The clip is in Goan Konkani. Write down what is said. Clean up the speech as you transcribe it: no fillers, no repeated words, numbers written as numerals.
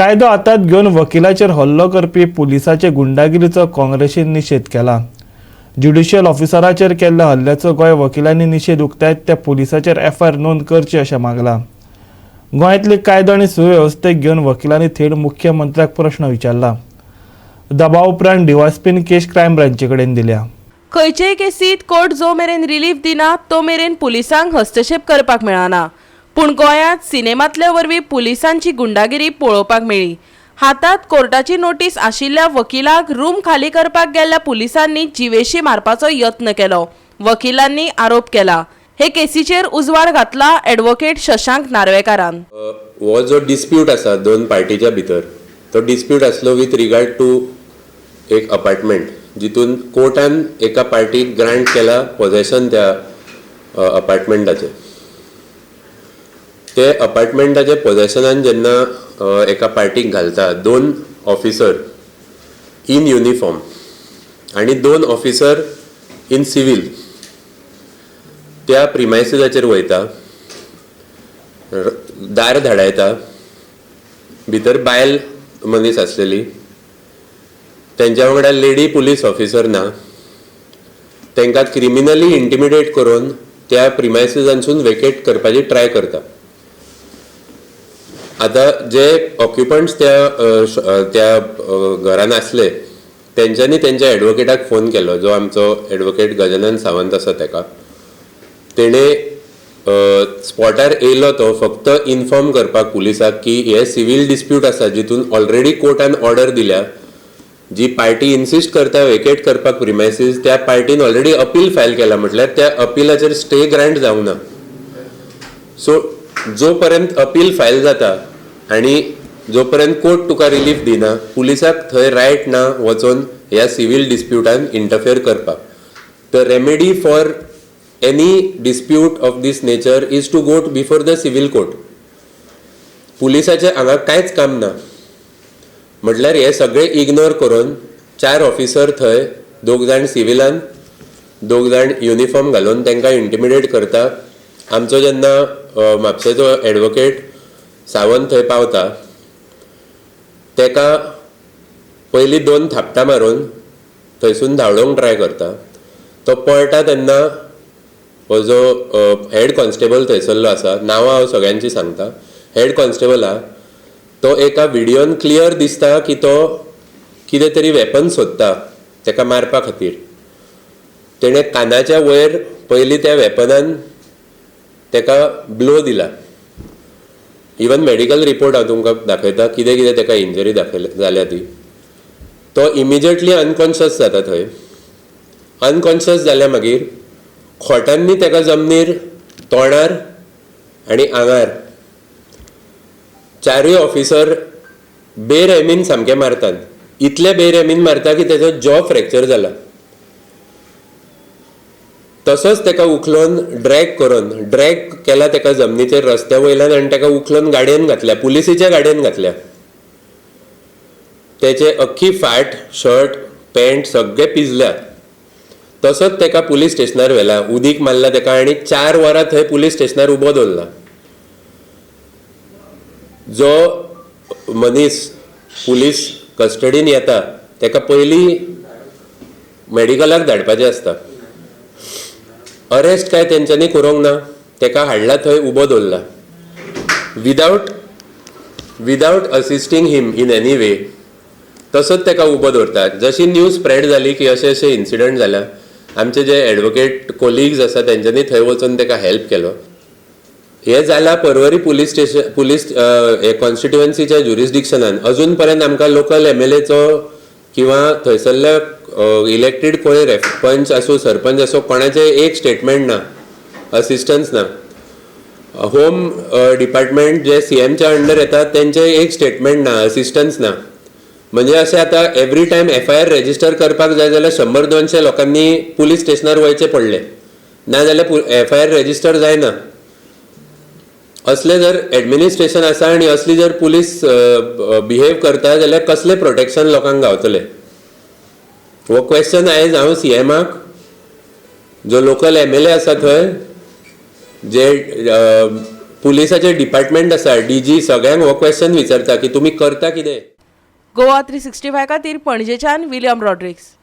कायदो हातांत घेवन वकिलाचेर हल्लो करपी पुलिसाचे गुंडागिरीचो काँग्रेसीन निशेध केला. ज्युडिशियल ऑफिसराचेर केल्ल्या हल्ल्याचो गोंय वकिलांनी निशेध उक्तायत त्या पुलिसाचेर एफआयआर नोंद करची अशें मागलां. गोंयांतली कायदो आनी सुवेवस्थेक घेवन वकिलांनी थेट मुख्यमंत्र्याक प्रश्न विचारला. दबाव उपरांत डीवायएसपीन केस क्रायम ब्रांचे कडेन दिल्या. खंयचेय केसीत कोर्ट जो मेरेन रिलीफ दिना तो मेरेन पुलिसांक हस्तक्षेप करपाक मेळना. पूण गोंयांत सिनेमांतल्या वरवीं पुलिसांची गुंडागिरी पळोवपाक मेळ्ळी. हातांत कोर्टाची नोटीस आशिल्ल्या वकिलाक रूम खाली करपाक गेल्ल्या पुलिसांनी जिवेशी मारपाचो यत्न केलो, वकिलांनी आरोप केला. हे केसीचेर उजवाड घातला ॲडव्होकेट शशांक नार्वेकारान. हो जो डिस्प्यूट आसा दोन पार्टीच्या भितर, तो डिस्प्यूट आसलो विथ रिगार्ड टू एक अपार्टमेंट, जितून कोर्टान एका पार्टीक ग्रांट केला पोजेशन त्या अपार्टमेंटाचें. ते अपार्टमेंटाच्या पोजेशनान जेन्ना एका पार्टीक घालता, दोन ऑफिसर इन युनिफॉर्म आनी दोन ऑफिसर इन सिवील त्या प्रिमायसिसाचेर वयता, दार धाडायता. भितर बायल मनीस आसलेली, तेंच्या वांगडा लेडी पुलीस ऑफिसर ना. तांकां क्रिमिनली इंटिमिडेट करून त्या प्रिमायसिसांसून वेकेट करपाची ट्राय करता. आतां जे ऑक्युपंट्स त्या घरान आसले, तेंच्यांनी तेंच्या एडवोकेटाक फोन केलो, जो आमचो एडवोकेट गजानन सावंत आसा तेका. तेणे स्पॉटार येयलो तो फक्त इन्फॉर्म करपाक पुलिसाक की हे सिवील डिस्प्यूट आसा, जितून ऑलरेडी कोर्टान ऑर्डर दिल्या. जी पार्टी इन्सिस्ट करता वेकेट करपाक प्रिमायसीस, त्या पार्टीन ऑलरेडी अपील फायल केला, म्हटल्यार त्या अपिलाचेर स्टे ग्रांट जावंक ना. सो जो पर्यंत अपील फायल जाता आनी जो पर्यंत कोर्ट तुका रिलीफ दिना, पुलिसाक थंय रायट ना वचोन ह्या सिवील डिस्प्युटान इंटरफेयर करपाक. The remedy for any dispute of this nature is to go before the civil court. पुलिसाचें हांगा कांयच काम ना. म्हटल्यार हे सगळे इग्नोर करून चार ऑफिसर थंय, दोग जाण सिविलान, दोग जाण युनिफॉर्म घालून तांकां इंटिमिडेट करता. आमचो जेन्ना म्हापशेचो एडवोकेट सावंत थंय पावता, तेका पयलीं दोन थापटां मारून थंयसून धांवडोवंक ट्राय करता. तो पळटा तेन्ना हो जो हेड कॉन्स्टेबल थंयसरलो आसा, नांवां हांव सगळ्यांची सांगता, हेड कॉन्स्टेबल आहा तो, एका व्हिडियोन क्लियर दिसता की तो कितें तरी वेपन सोदता तेका मारपा खातीर. तेणें कानाच्या वयर पयलीं त्या वेपनान तेका ब्लो दिला. इवन मेडिकल रिपोर्ट हांव तुमकां दाखयता, कितें कितें तेका इंजरी दाखयल्या जाल्या ती. तो इमिजिएटली अनकॉन्शियस जाता थंय. अनकॉन्शियस जाल्या मागीर खोटांनी तेका जमनीर तोंडार आनी आंगार चारूय ऑफिसर बेरहमीन सामके मारतात. इतले बेरहमीन मारता की तेजो जॉ फ्रॅक्चर जाला. तसोच तेका उखलोन ड्रॅग करून, ड्रॅग केला तेका जमनीचेर रस्त्या वयल्यान आनी तेका उखलोन गाडयेन घातल्या, पुलिसीच्या गाडयेन घातल्या. तेचे अख्खी फाट, शर्ट, पॅन्ट सगळे पिजल्या. तसोच तेका पुलीस स्टेशनार व्हेला, उदीक मारला तेका आनी 4 वरां थंय पुलीस स्टेशनार उबो दवरला. जो मनीस पुलीस कस्टडीन येता, तेका पयलीं मेडिकलाक धाडपाचें आसता. अरेस्ट काय तेंच्यांनी करूंक ना. तेका हाडला थंय, उबो दवरला without assisting him in any way. तसोच तेका उबो दवरतात. जशी न्यूज स्प्रेड जाली की अशे अशे इन्सिडंट जाल्या, आमचे जे एडवोकेट कोलिग्स आसा, तेंच्यांनी थंय वचून तेका हेल्प केलो. हे जाला पर्वरी पुलीस स्टेशन, पुलीस कॉन्स्टिट्युएन्सीच्या ज्युरिस्डिक्शनान. अजून पर्यंत आमकां लोकल एमएलएचो किंवा थंयसरल्या इलेक्टेड कोण रेफ पंच आसूं, सरपंच आसूं, कोणाचें एक स्टेटमेंट ना, असिस्टन्स ना. होम डिपार्टमेंट जे सीएमच्या अंडर येता, तेंचें एक स्टेटमेंट ना, असिस्टन्स ना. म्हणजे अशें आतां एवरी टायम एफआयआर रेजिस्टर करपाक जाय जाल्यार 100-200 लोकांनी पुलीस स्टेशनार वयचें पडलें, ना जाल्यार एफआयआर रेजिस्टर जायना. असलें जर एडमिनिस्ट्रेशन आसा आनी असली जर पुलीस बिहेव करता जाल्यार कसलें प्रोटेक्शन लोकांक गावतलें? हो क्वेश्चन आयज हांव सीएमाक, जो लोकल एमएलए आसा थंय, जे पुलिसाचे डिपार्टमेंट आसा, डी जी सगळ्यांक हो क्वेश्चन विचारता की तुमी करता कितें. गोवा 365 खातीर पणजेच्यान विलियम रॉड्रिक्स.